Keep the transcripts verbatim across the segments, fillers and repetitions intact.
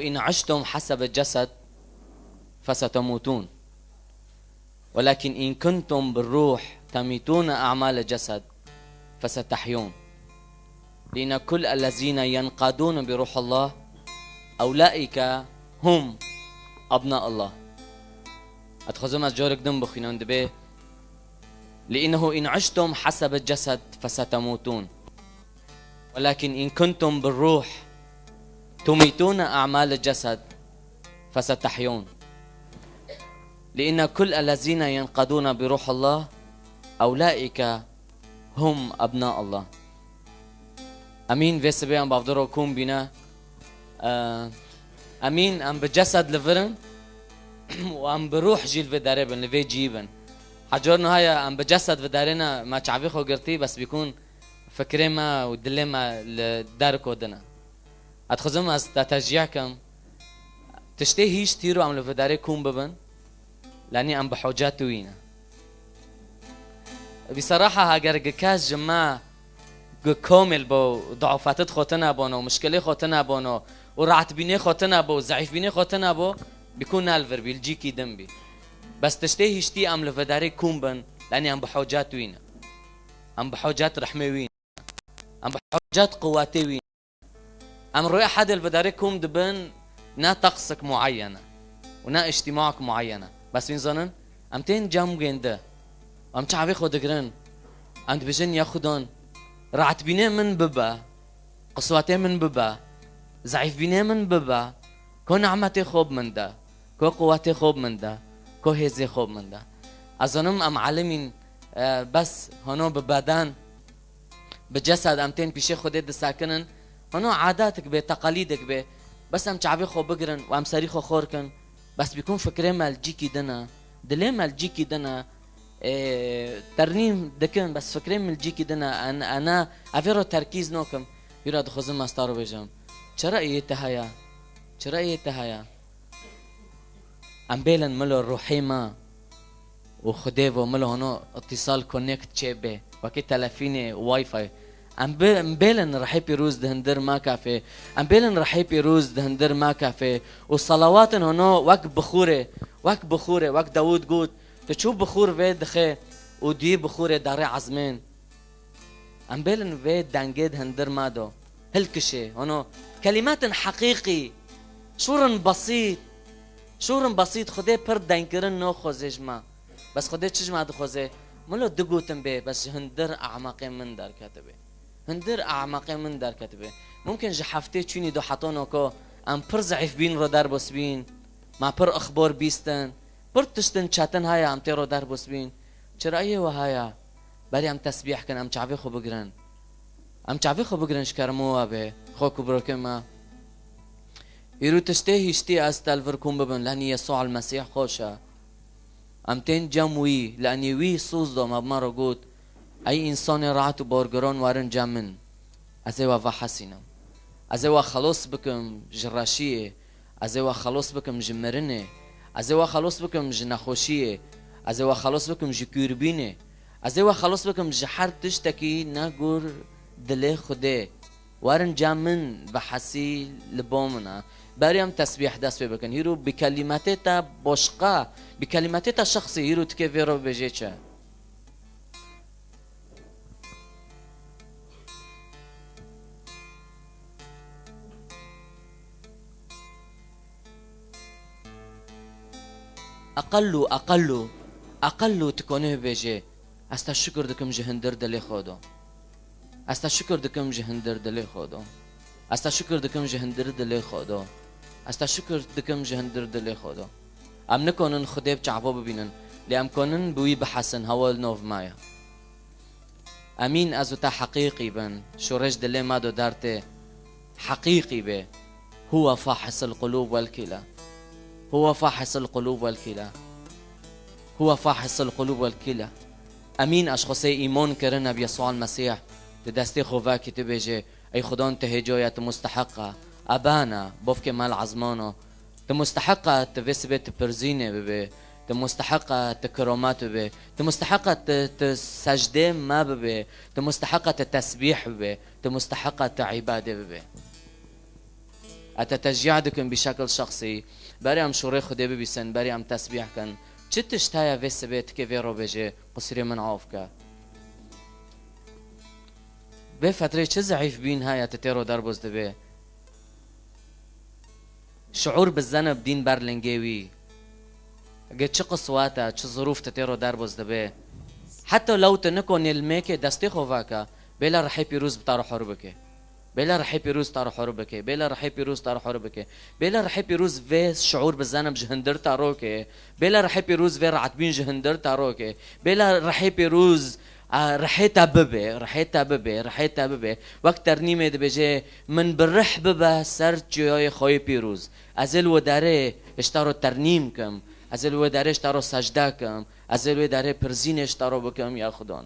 إن عشتم حسب الجسد فستموتون، ولكن إن كنتم بالروح تميتون أعمال الجسد فستحيون. لأن كل الذين ينقادون بروح الله أولئك هم أبناء الله. Ez dixwazim ez carek din bixwînim, dibê: لأنه إن عشتم حسب الجسد فستموتون، ولكن إن كنتم بالروح تميتون أعمال الجسد فستحيون. لأن كل الذين ينقادون بروح الله أولئك هم أبناء الله. Emîn vê sibê em bavdiro kûm bîne. Ee, Emîn em bi cesed li vir in û em bi ruh jî li vê derê bin, li vê cî bin. Hecar niha ye em bi cesed vi derê ne, me çavê xwe girtî, bes bîkûn fikrê me û dilê me li derko din e. Ez dixwazim ez te teşcîh kim. Tiştê hîşt hîro em li vê derê kûm bibin, lenî em bi hocet wî ne. Bîseraha heger gi kes ji me gi komêl bo, duafetid xwe tine bono, muşkilê xwe tine bono û rahatbînê xwe tine bo, zeîfbînê xwe tine bo, bîkûn ne li vir bî, li cîkî din bî. Bes tiştê hîştî em li vê derê kûm bin, lenî em bi hocet wî ne. Em bi hocet rehmê wî ne. Em bi hocet quwetê wî ne. Em rûyê Ehedê li vê derê kûm dibin, ne teqsik muayyen e û ne îctîmaak muayyen e. Bes wîn zanin, em tên cem wên di. Em çavê xwe digirin. Em dibêjin, ya Xudan, rahatbînê min bibe, qiswetê min bibe, zeîfbînê min bibe, ko nehmetê xwe bi min de, ko quwetê xwe bi min de, ko hêzê xwe bi min de. Ez zanim em elimîn, e, bes hano bi beden, bi cesed em tên pîşê Xwedê disekinin. Hano adetik bê, teqalîdik bê. Bes em çavê xwe bigirin û em serî xwe xor kin. Bes bîkûn fikrê me li cîkî din e. Dilê me li cîkî din e. Ê, ternîm dikin, bes fikrê min li cîkî din e. En-, ena, evê ro terkîz nokim. Hîra dixwazim ez ta ro bêjim. Çira ê te heye? Çira ê te heye? Em bêlin milo ruhê me û Xwedê vo milo hino îtîsal, connect çêbe, wekî telefînê, Wi-Fi. Em bi-, em bêlin rehê pîroz di hindir me kefê. Em bêlin rehê pîroz di hindir me kefê. Û salawatin hino wek bixûrê, wek bixûrê, wek Dawûd got, tu çû bixûr vê dixê û dî bixûrê darê ezmên. Em bêlin vê dengê di hindir me do. Hilkişê, hano kelimetin heqîqî, şûrin besît. Şûrin besît, Xwedê pir dengkirin noxweze ji me. Bes Xwedê çi ji me dixweze? Milo du gotin bê, bes ji hindir e'maqê min derketibe. Hindir e'maqê min derketibe. Mumkin ji heftê çûnî do heta noko em pir zeîf bîn ro derbas bîn. Me pir exbor bîstin. Pir tiştin çetin haya em tê ro derbas bîn. Çirayê we haya? Berî em tesbîh kin, em çavê xwe bigirin. Em çavê xwe bigirin ji kerem we be, xwe ku birokê me. Îro tiştê hîştî ez te li vir kûm bibin, lenî Yesû el Mesîh xweş e. Em tên cem wî, lenî wî soz da me, bi me re got, ey însanê rahat û borgiran, werin cem min. Ez ê we vehesînim. Ez ê we xelos bikim ji reşiyê. Ez ê we xelos bikim ji mirinê. Ez ê we xelos bikim ji nexweşiyê. Ez ê we xelos bikim ji kûrbînê. Ez ê we xelos bikim ji her tiştekî ne gor dilê Xwedê. Werin cem min, vehesî li bo min e. Berî em tesbîh dest pê bikin. Hîro bi kelîmetê te boşqa, bi kelîmetê te şexsî, hîro tikê vê re bibêjê çi? Eqellu, eqellu, eqellu tu konê bibêjê, ez te şukir dikim ji hindir dilê xwe do. Ez te şukir dikim ji hindir dilê xwe do. Ez te şukir dikim ji hindir dilê xwe do. Ez te şukir dikim ji hindir dilê xwe do. Em nikonin Xwedê bi çavo bibînin, lê em konin bi wî bihesin, hewa li nov me ye. Emîn ez û te heqîqî bin, şoreş dilê me do dertê, heqîqî bê. Huwa fahisul qulub wel kila. Huwa fahisul qulub wel kila. Huwa fahisul qulub wel kila. Emîn ez xwesê îmon kirine bi Yesû el Mesîh, di destê xwe vekî tu bêjê, ey Xudan tu hêco ye, tu musteheq e. Ebana, bovkê me li ezmano. Tu musteheq e tu vê sibê tu pirzînê bibê. Tu musteheq e tu kiromet bibê. Tu musteheq e tu, tu secdê me bibê. Tu musteheq e tu tesbîh bibê. Tu musteheq e tu îbadê bibê. Ez te teşcîa dikim bi şekil şexsî. Berê em şûrê Xwedê bibîsin, berê em tesbîh kin. Çi tişt heye vê sibê tikê vê ro bêjê, qusirê min af ke. Vê fetrê çi zeîf bîn heye, tu tê ro derbaz dibê. Şiûr bi zenib dîn ber lingê wî. Ge çi qiswet e, çi zirûf tu tê ro derbaz dibê. Heta lew tu nikonî li mêkê destê xwe veke, bêle rihê pîroz bi te re hur bike. Bêle rihê pîroz te re hur bike. Bêle rihê pîroz te re hur bike. Bêle rihê pîroz vê şiûr bi zenib ji hundir te roke. Bêle rihê pîroz vê rehetbîn ji hundir te roke. Bêle rihê pîroz, a, rihê te bibe, rihê te bibe, rihê te bibe. Wek ternîmê dibêje, "Min bi rih bibe ser çiyayê xwe yê pîroz. Ez ê li wê derê ji te re ternîm kim. Ez ê li wê derê ji te re secde kim. Ez ê li wê derê pirzînê ji te re bikim ya Xudan."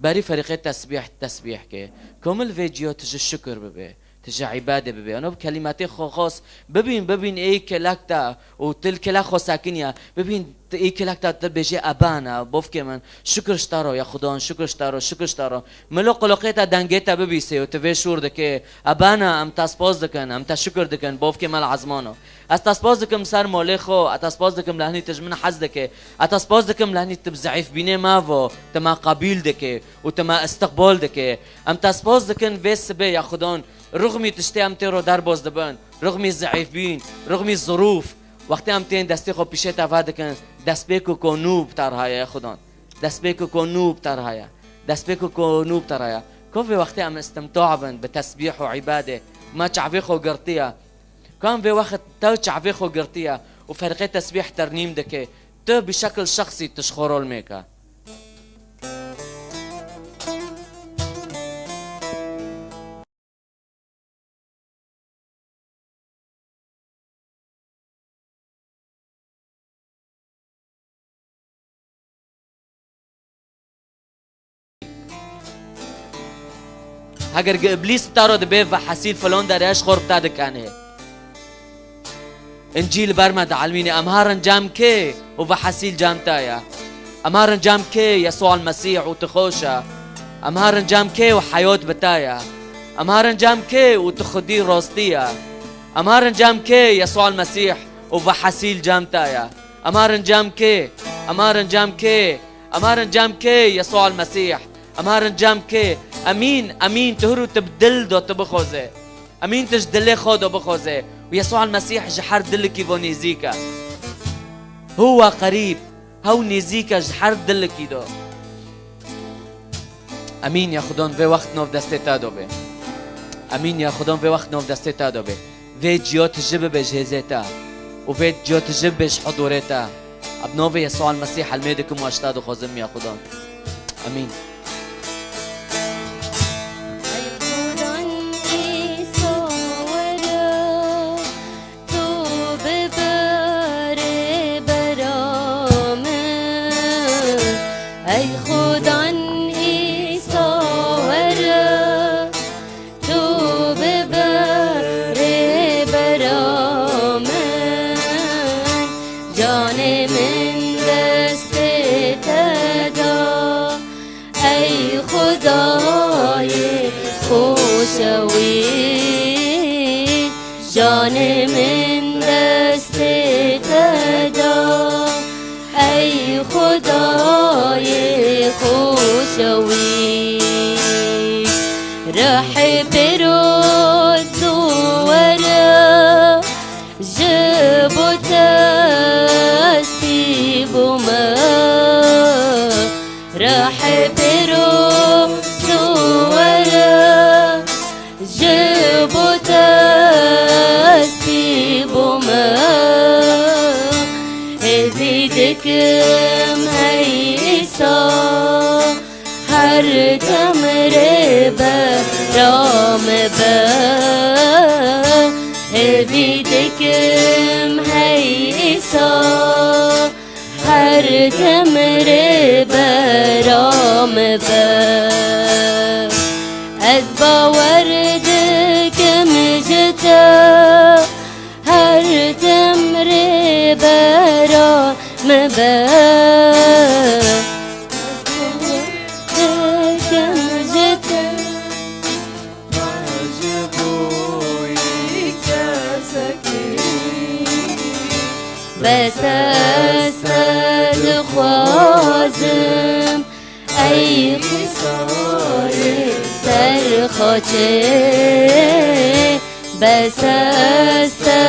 Berî ferîqê tesbîh, tesbîh ke. Komil vê ciya tu ji şukir bibe. Tu ji îbadê bibe. Ano bi kelîmetê xwe xas bibîn, bibîn ê kelek te û tu li kelek xwe sekiniye. Bibîn tu ê kelek te tu bêjê ebana, bofkê min. Şukir ji te re, ya Xudan, şukir ji te re, şukir ji te re. Milo quloqê te dengê te bibîsê û tu vê şûr dike. Ebana, em te spas dikin, em te şukir dikin, bofkê me li ezmano. Ez te spas dikim ser malê xwe, ez te spas dikim li henî tu ji min hez dike. Ez te spas dikim li henî tu bi zeîfbînê me vo, tu me qebîl dike û tu me istiqbal dike. Em te spas dikin vê sibê ya Xudan, rixmî tiştê em tê ro derbaz dibin, rixmî zeîfbîn, rixmî zirûf. Wextê em tên destê xwe pîşê te vedikin, destpêko ko nû bi te re heye ya Xudan. Destpêko ko nû bi te re heye. Destpêko ko nû bi te re heye. Ko vê wextê em istimta bin bi tesbîh û îbadê, me çavê xwe girtiye. Kan vê wext tew çavê xwe girtiye û ferqê tesbîh ternîm dike, tu bi şekil şexsî tu ji xwe rol mêke. Heger gi Îblîs bi te re dibe, vehesîl filan derê ji xwe re bi te dikenê. Încîl ber me dielmîne, em herin cem kê û vehesîl cem te ye. Em herin cem kê, Yesûa Mesîh, û tu xweş e. Em herin cem kê û heyat bi te ye. Em herin cem kê û tu xwedî rastî ye. Em herin cem kê, Yesûa Mesîh, û vehesîl cem te ye. Em herin cem kê, em herin cem kê, em herin cem kê, Yesûa Mesîh. Em herin cem kê. Emîn, emîn, tu hir û tu bi dil do tu bixwazê. Emîn, tu ji dilê xwe do bixwazê. Û Yesûa Mesîh ji her dilekî vo nêzîk e. Huwa qerîb. Hew nêzîk e ji her dilekî do. Emîn ya Xwedon vê wext nav destê te do be. Emîn ya Xwedon vê wext nav destê te do be. Vê ciya tije bibe ji hêzê te û vê ciya tije bibe ji hudurê te. Bi navê Yesûa Mesîh helmê dikim û ji te dixwazim ya Xwedon. Emîn. Ey Xudan Îsa were, tu bibere bera min. Ey Xudan Îsa were, tu bibere bera min. Canê min destê te da. Ey Xwedayê xoşewî, canê min destê te da. Ey Xwedayê xoşewî, rihê pêroz tu were. Ji bo te ez tî bûme, rihê pêroz tu were. Ji bo te ez tî bûme, hêvî dikim hey Îsa. Her dem rêbera min be, hêvî dikim hey Îsa. Her dem rêbera min be. Ez bawer dikim ji te. Her dem rêbera min be. Dikim ji te. Ji bo yî kes Bes ez te dixwazim, ey Îsayê ser xaçê. Bes ez te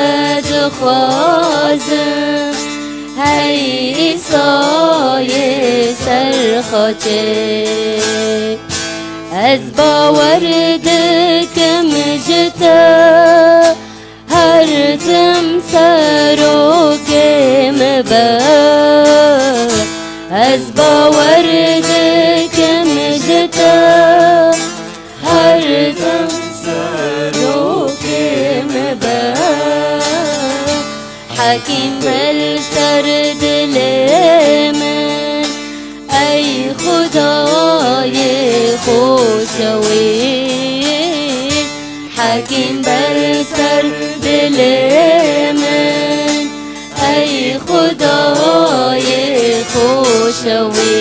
dixwazim, hey Îsayê ser xaçê. Ez bawer dikim ji te, her tim serokê min be. Ez bawer dikim ji te, her tim serokê min be. Hekîm be li ser dilê min, ey Xwedayê xoşewîst. Hekîm be li ser dilê min, ey Xwedayê xoşewîst.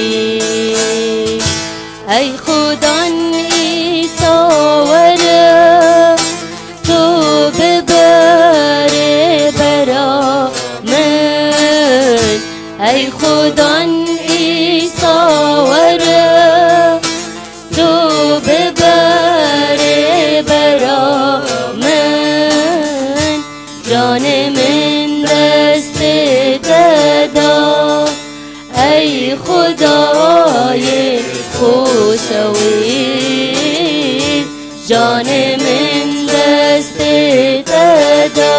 Ey Xudan Îsa were, tu bibe rêbera min. Ey Xudan Îsa were, tu bibe rêbera min. Canê min destê te da, ey Xwedayê xoşewîst. Canê min destê te da,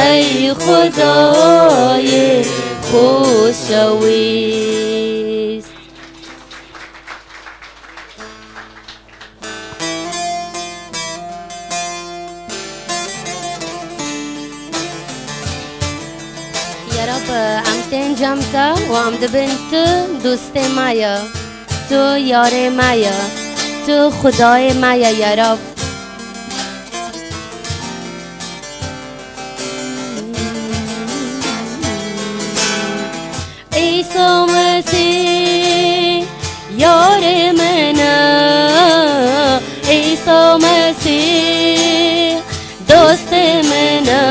ey Xwedayê xoşewîst. Ya Rab, em tên cem te û em dibin tu dostê me ye, tu yarê me ye, tu Xwedayê me ye, ya Rab. Îsa Mesîh yarê min e, Îsa Mesîh dostê min e,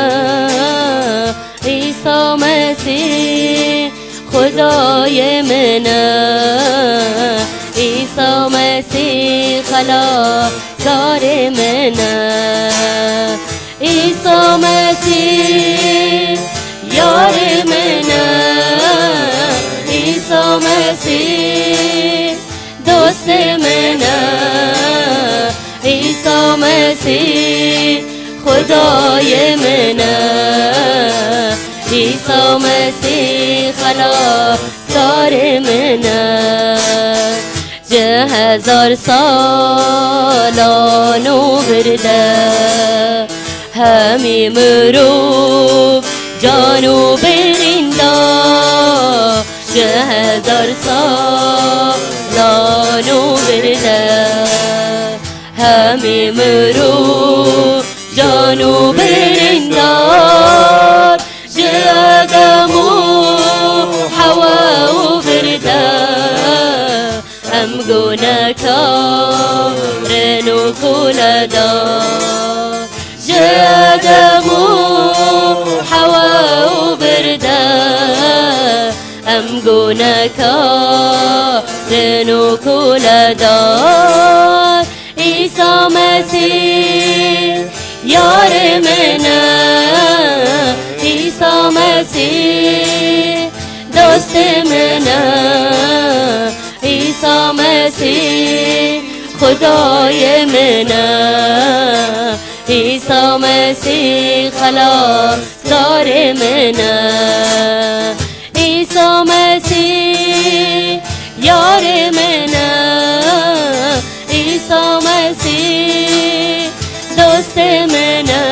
Îsa Mesîh Xwedayê min e, Îsa Mesîh xelaskarê min e. Îsa Mesîh yarê min e, Îsa Mesîh dostê min e, Îsa Mesîh Xwedayê min e, Îsa Mesîh xelaskarê min e. Ji hezar salan û vir de hemî mirov can û birîn da. Ji hezar salan û vir de hemî mirov can û birîn da. Ji Adem û Hewa û vir de em gunehkar in û koledar. Ji Adem û Hewa û vir de em gunehkar in û koledar. Îsa Mesîh yarê min e, Îsa Mesîh dostê min e, Îsa Mesîh Xwedayê min e, Îsa Mesîh xelaskarê min e. Îsa Mesîh yarê min e, Îsa Mesîh dostê min e,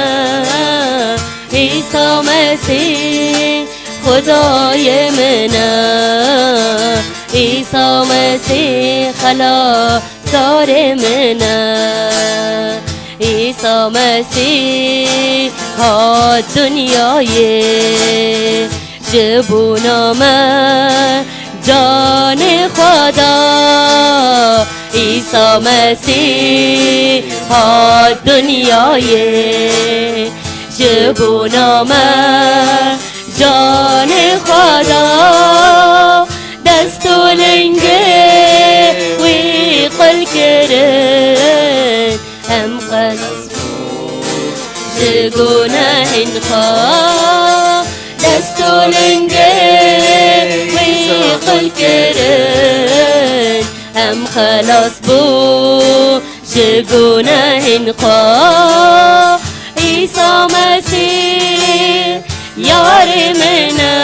Îsa Mesîh Xwedayê min e, Îsa Mesîh xelaskarê min e. Îsa Mesîh hat dinyayê, ji bona me canê xwe da. Îsa Mesîh hat dinyayê, ji bona me Canê xwe da, dest û lingê wî qul kirin. Em xelas bûn ji gunehên xwe, dest û lingê wî qul kirin. Em xelas bûn ji gunehên xwe. Îsa Mesîh, yarê min e.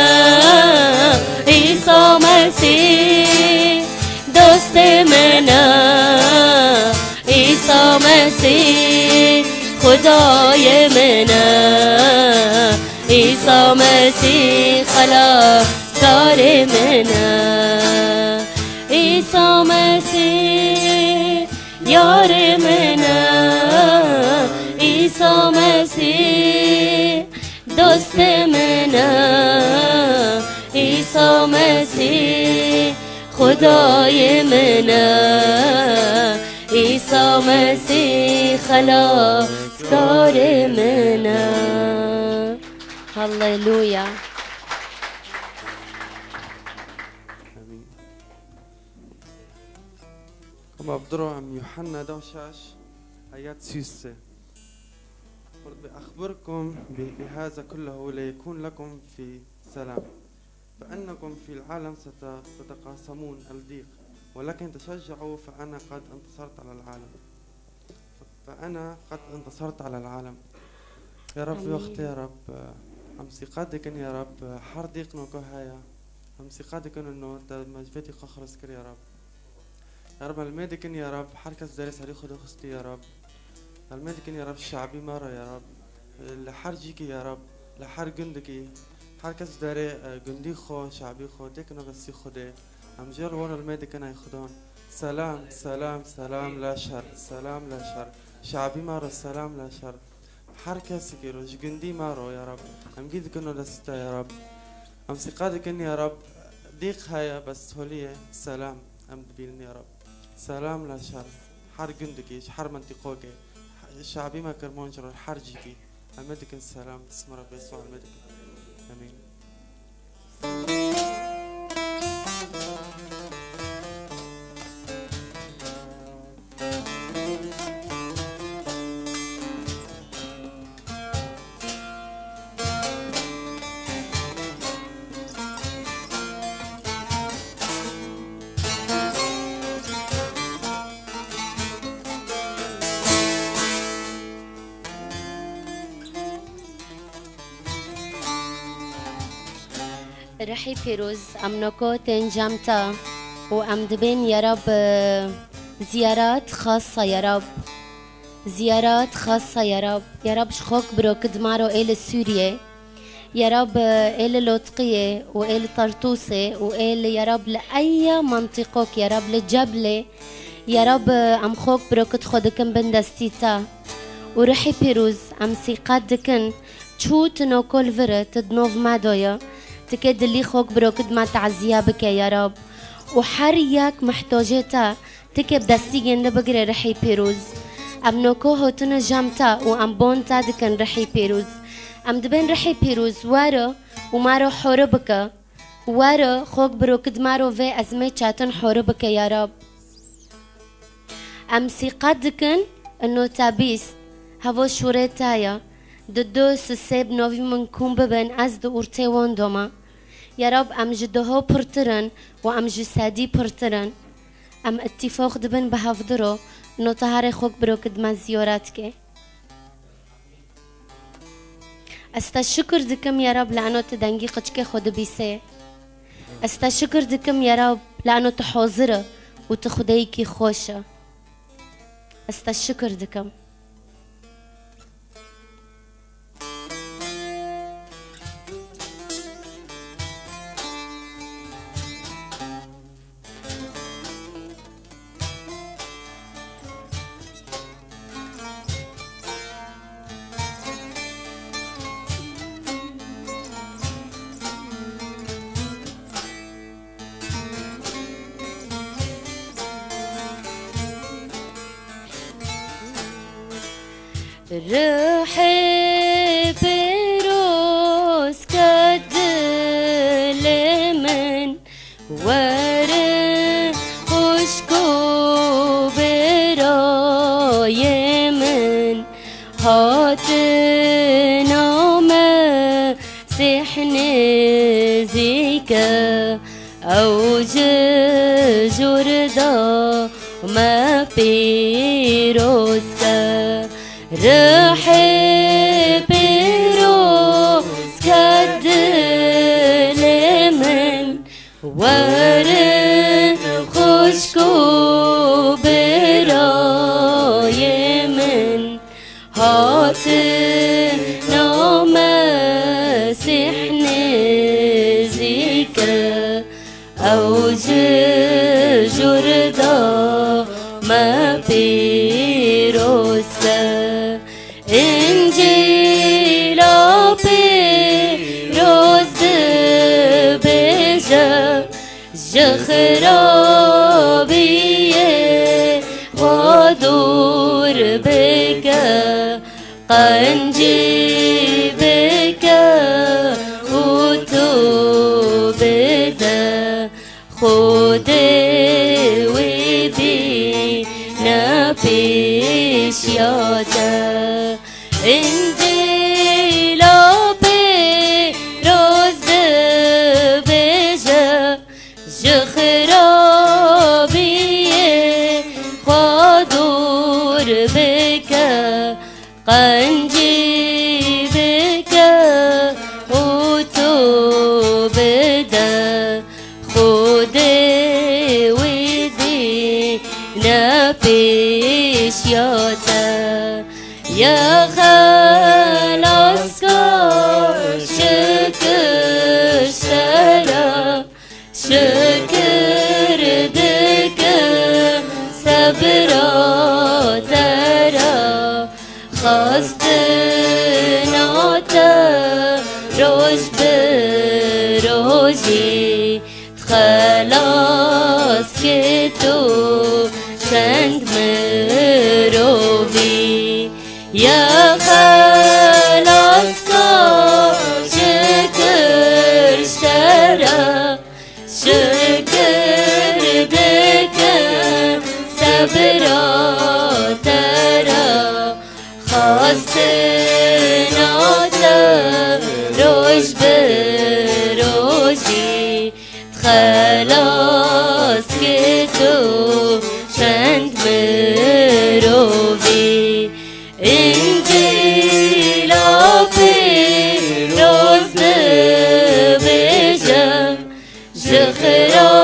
Îsa Mesîh, dostê min e. Îsa Mesîh, Xwedayê min e. Îsa Mesîh, xelaskarê min e. Îsa Mesîh, yarê min e. Îsa Mesîh, dostê min e. Îsa Mesîh, Xwedayê min e. Îsa Mesîh, xelaskarê min e. Halleluya. Amîn. Koma bi diro em Yuhanna da şaş, ayet sî û sê. قلت بأخبركم ب-، بهذا كله ليكون لكم في سلام. فإنكم في العالم ست-، ستقاسمون الضيق، ولكن تشجعوا، فأنا قد انتصرت على العالم. فأنا قد انتصرت على العالم. يا رب، في وقت، يا رب، آه، أمسي قادك يا رب، آه، حرديق نوكو هايا. أمسي قادك إنه تمجدي قخرس كر يا رب. يا رب، الميدكن يا رب، حركة دارس هري خدو خستي يا رب. الميدكن يا رب، شعبي مرة يا رب. لحر جيكي يا رب، لحر جندكي. حركة داري، آه، جندي خو، شعبي خو، ديكنا بسي خدي. Em jê re wan li me dikin ay Xwedon. Selam, selam, selam, la şer, selam, la şer. Şabî ma re selam, la şer. Her kesekî ro, ji gundî ma ro, ya Rab. Em gî dikin o destî te, ya Rab. Em sîqa dikin, ya Rab. Dîq heye, bes holî ye. Selam, em dibînin, ya Rab. Selam, la şer. Her gundikî, ji her mentiqokê. Şabî me Kirmanc re, her cîkî. Em ê dikin selam, bismillah, bêsû em ê dikin. Emîn. Rihî pîroz, em noko tên cem te û em dibên ya Rab, e, ziyaret xasa ya Rab. Ziyaret xasa ya Rab. Ya Rab ji xok birokid ma ro ê li Sûriyê. Ya Rab, e, ê li Lotqiyê û ê li Tartûsê û ê li ya Rab li eya mentiqok ya Rab li Ceblê. Ya Rab, e, em xok birokid xwe dikin bin destî te. Û rihî pîroz, em sîqet dikin. Çû tu nokol vir, tu di nov me de ye. Tu kê dilî xok birokid me taziye bike ya Rab. Û her yek mihtacê te, tu kê bi destî gêndi bigire rihî pîroz. Em noko hotine cem te û em bon te dikin rihî pîroz. Em dibên rihî pîroz were û me re hore bike. Were xok birokid me re vê ezmê çetin hore bike ya Rab. Em sîqet dikin, ino te bîst, hevo şûrê te ye. Di du sisê bi novî min kom bibin, ez di ortê wan de me. Ya Rab, em ji duho pirtir in û em ji sedî pirtir in. Em îtîfaq dibin bi hevdiro, ino te herê xok birokid me ziyaret ke. Ez te şikir dikim ya Rab, lano tu dengî qiçkê xwe dibîsê. Ez te şikir dikim ya Rab, lano tu hazir e û tu Xwedeyekî xweş e. Ez te şikir dikim. Rihê pêroz ke di Mesîh nêzîk e, ew ji jûr de me pîroz ke. Rihê pîroz ke dilê min, werin xwişk û birayê min. Hatina Mesîh nêzîk e, ew ji jûr de me pîroz ke. Încîla pîroz dibêje, ji xirabiyê xwe dûr bike, qencî bike û tu bide. Xwedê wî dîne pêşiya te. Încîla pîroz dibêje, ji xirabiyê xwe dûr bike, qencî bike û tu bide. Xwedê wî dîne pêşiya te. Ya xelaskar, şikir sera, şikir dikim sebra te re. Xwestina te roj bi rojî, xelas ke tu çend mirovî. Ya xelaskar, şikir sera, şikir dikim sebra te re. Xwestina te roj bi rojî, xelas ke tu çend mirovî. Încîla pîroz dibêje, ji xirabiyê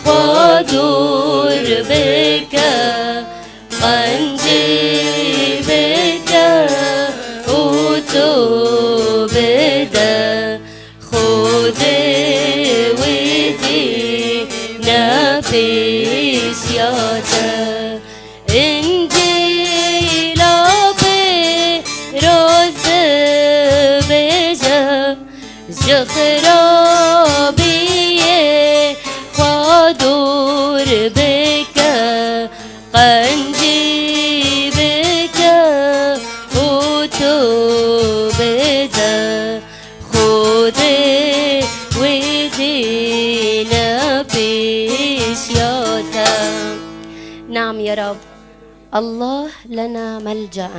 xwe dûr bike, qencî bike û tu bide. Xwedê wî dîne pêşiya te. Încîla pîroz dibêje, ji xirabiyê xwe dûr bike, qencî bike û tu bide. Xwedê wî dîne pêşiya te. نعم يا رب. الله لنا ملجأ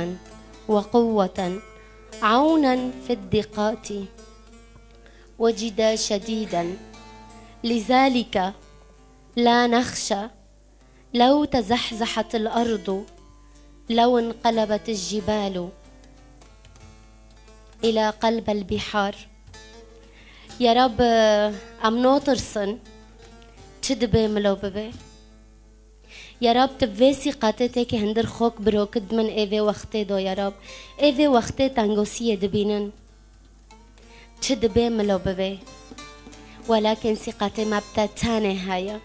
وقوة، عونا في الضيقات، وجدا شديدا. لذلك لا نخشى لو تزحزحت الأرض، لو انقلبت الجبال إلى قلب البحار. Ya Rab, em notirsin, çi dibe milo bibe. Ya Rab, tu vê sîqatê têkê hundir xok birokit min ê vê wextê do, ya Rab. Ê vê wextê tengosiyê dibînin. Çi dibe milo bibe. Welakin sîqatê me bi te tenê heye.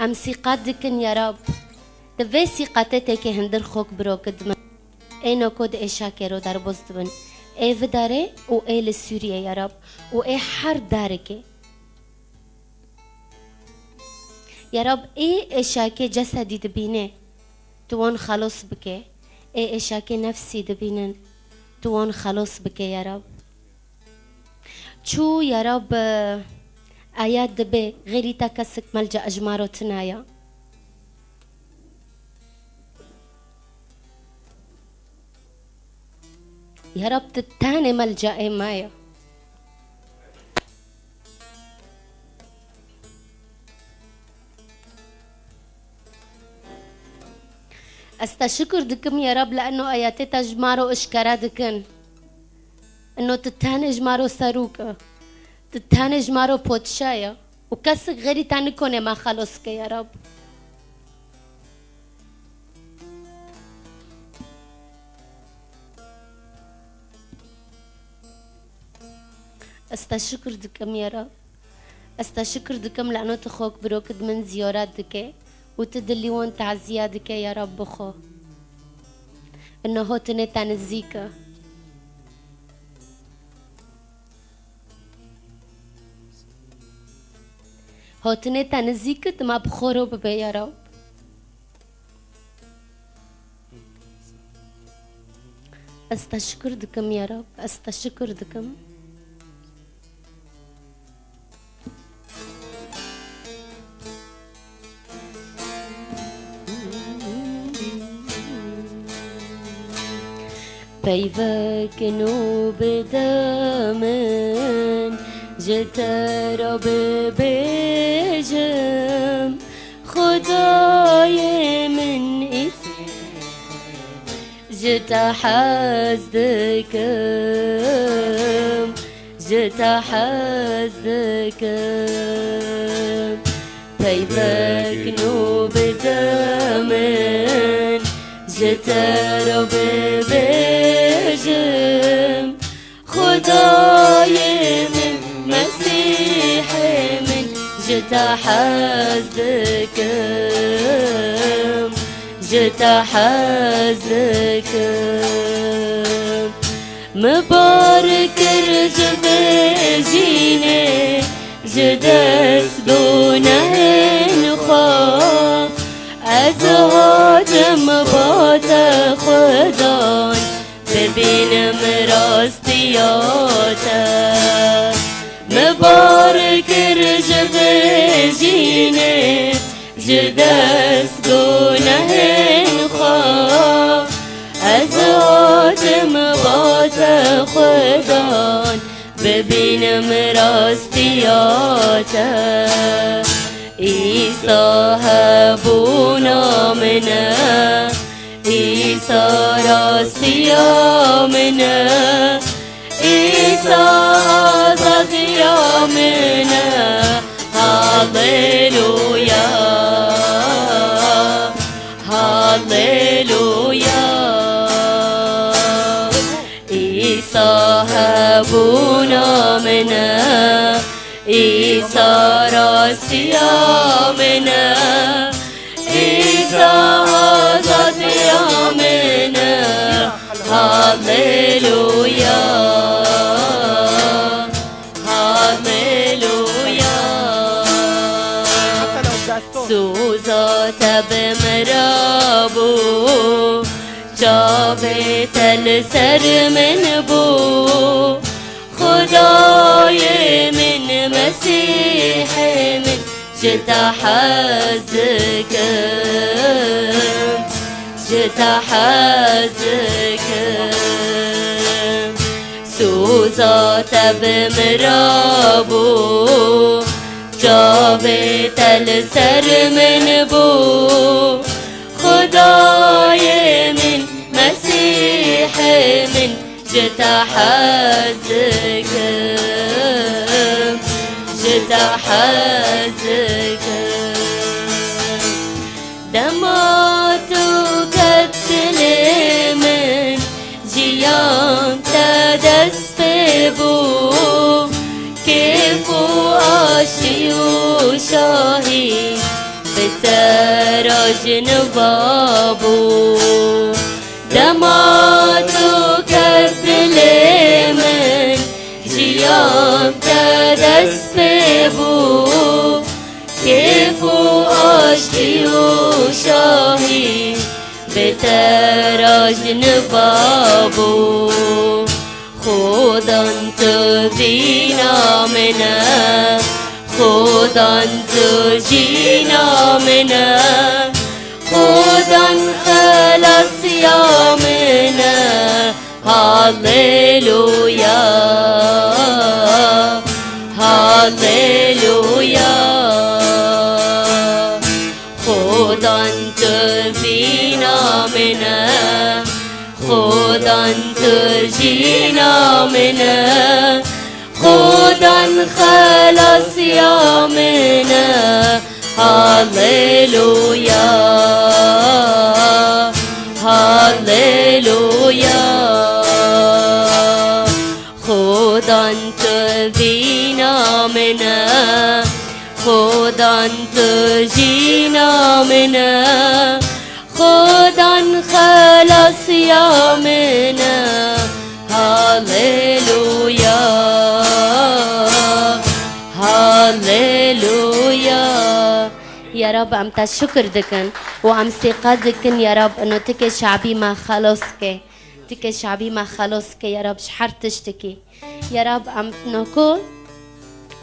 Em sîqat dikin, ya Rab. Di vê sîqatê têkê hundir xok birokit min. Ê noko di êşakê ro derbas dibin. Ê vidarê û ê li Sûriyê, ya Rab. Û ê her darikê. Ya Rab, ê êşakê cesedî dibîne, tu wan xelos bike. Ê êşakê nefsî dibînin, tu wan xelos bike, ya Rab. Çû, ya Rab, e, ayet dibe, xêrî te kesik melca ejmaro tune ya. Ya Rab, tu tenê melcaê me ye. Ez te şikir dikim ya Rab, li eno ayetê te ji me re eşkere dikin. Eno tu tenê ji me re serok e. Tu tenê ji me re podşa ye. Û kesik xeyrî te nikone me xelos ke ya Rab. Ez te şikir dikim ya Rab. Ez te şikir dikim li eno tu xok birokid min ziyaret dike û tu dilî wan taziye dike ya Rab bi xwe. Ino hotinê te nizîk e. Hotinê te nizîk e, tu me bi xwe re bibe ya Rab. Ez te şikir dikim ya Rab, ez te şikir dikim. Peyvek nû bide min, ji te re bibêjim, Xwedayê min îs-, ji te hez dikim, ji te hez dikim. Peyvek nû bide min, ji te re bibêjim, Xwedayê min, Mesîhê min, ji te hez dikim, ji te hez dikim. Min bar kir ji vê jînê, ji dest gunehên xwe. Ez hatim ba te Xwedan, bibînim rastiya te. Min bar kir ji vê jînê, ji dest gunehên xwe. Ez hatim ba te Xwedan, bibînim rastiya te. Îsa hebûna min e, Îsa rastiya min e, Îsa azadiya min e. Halleluya, halleluya. Îsa hebûna min e, Îsa rastiya min e, Îsa azadiya min e. Halleluya, halleluya. Soza te bi min re bû, çavê te li ser min bû. Xwedayê min, Mesîhê min, ji te hez dikim, ji te hez dikim. Soza te bi min re bû, çavê te li ser min bû. Xwedayê min, Mesîhê min, ji te hez dikim, ji te hez dikim. Dema tu ket dilê min, jiyan te dest pê bû. Kêf û aştî û şahî bi te re ji niva bû. Dema tu ket dilê min, jiyan te dest pê bû. Kêf û aştî û şahî bi te re ji niva bû. Xudan tu vîna min e, Xudan tu jîna min e, Xudan xelasiya min e. Halleluya, halleluya. Xudan tu vîna min e, Xudan tu jîna min e, Xudan xelasiya min e. Halleluya, halleluya. Xudan tu vîna min e, Xudan tu jîna min e, Xudan xelasiya min e. Halleluya, halleluya. Ya Rab, em te şukir dikin û em sîqe dikin, ya Rab, ino tikê şabî me xelos ke. Tikê şabî me xelos ke, ya Rab, ji her tiştikî. Ya Rab, em noko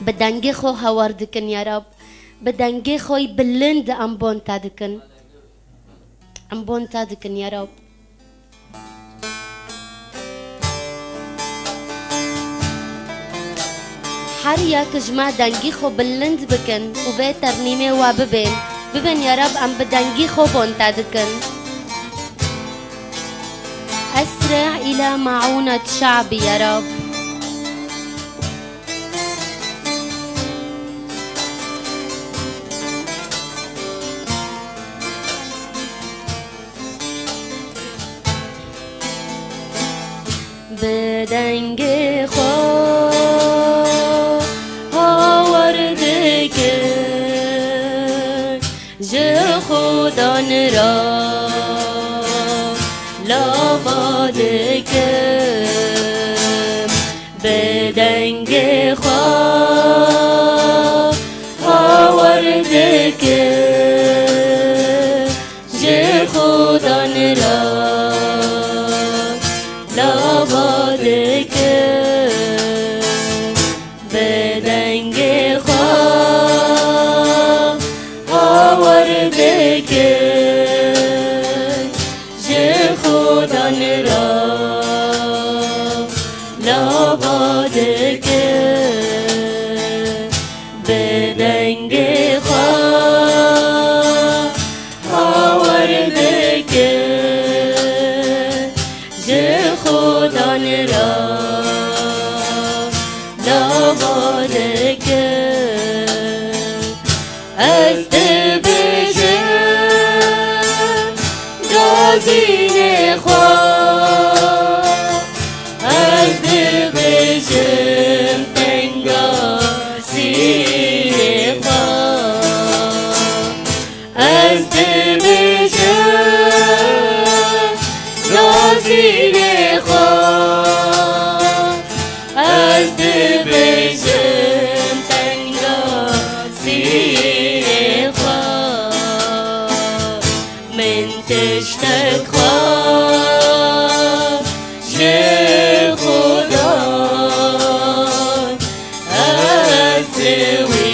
bi dengê xwe hawar dikin, ya Rab. Bi dengê xwe bilind em bon te dikin. Em bon te dikin, ya Rab. Her yek ji me dengî xwe bilind bikin û vê ternîmê we bibên. Bibên ya Rab, em bi dengî xwe bon te dikin. Esre îla maûnet şabî ya Rab. Bi dengê xwe hawar dikin, ji Xudan re lava dikin. Bi dengê xwe hawar dikin, ji Xudan re lava dikin. Bi dengê xwe hawar dikin, ji Xudan re lava dikin. Bi dengê xwe hawar dikin, ji Xudan re lava dikin. Ez dibêjim, gazînê xwe, ez dibêjim, tengasînê xwe. Ez dibêjim, gazînê xwe. Ez dibêjim, tengasînê xwe. Min tiştek xwe ji Xudan, ez wî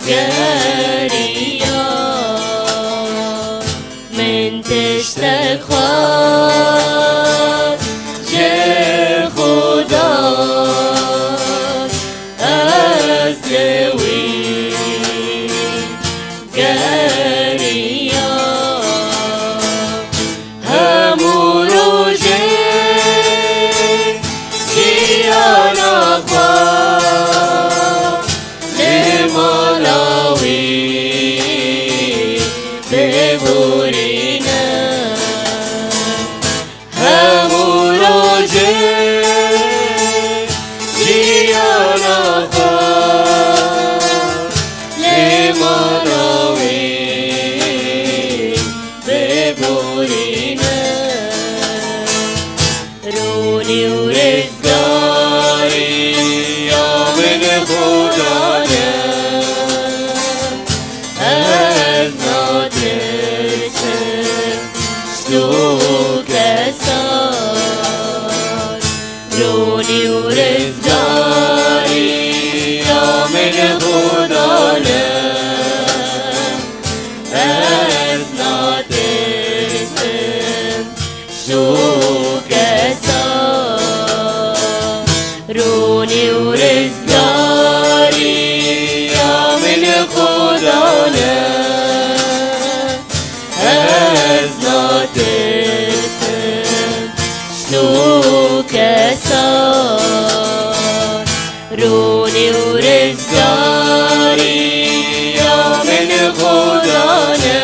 geriya. Min tiştek xwest ji Xudan, ez li wî geriyam. Hemû rojê jiyana xwe li mala wî biborîne. Hemû rojê jiyana xwe li mala wî biborîne. Ronî û rêzgariya min Xudan e, ez natirsim ji tu kesan. Ronî û rêzgariya min Xudan e, ez natirsim ji tu Ronî û rizgariya min Xudan e, ez natirsim ji tu kesa. Ronî û rizgariya min Xudan e,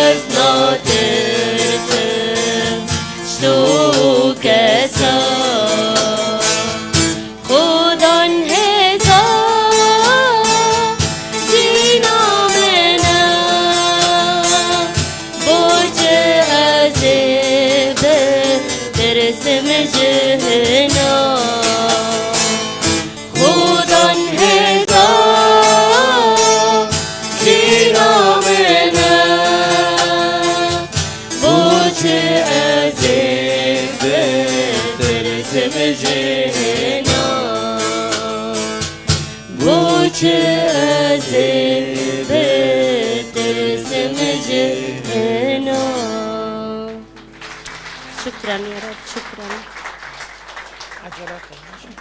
ez natirsim ji tu kesa. Xudan hêza cîna min e, boçi ez ê bitirsim ji hina. Xudan hêza cîna min e, boçi ez ê bitirsim ji hina. Boçi ez ê bitirsim ji hina. Şukran ya Rab, şukran. Acele etme.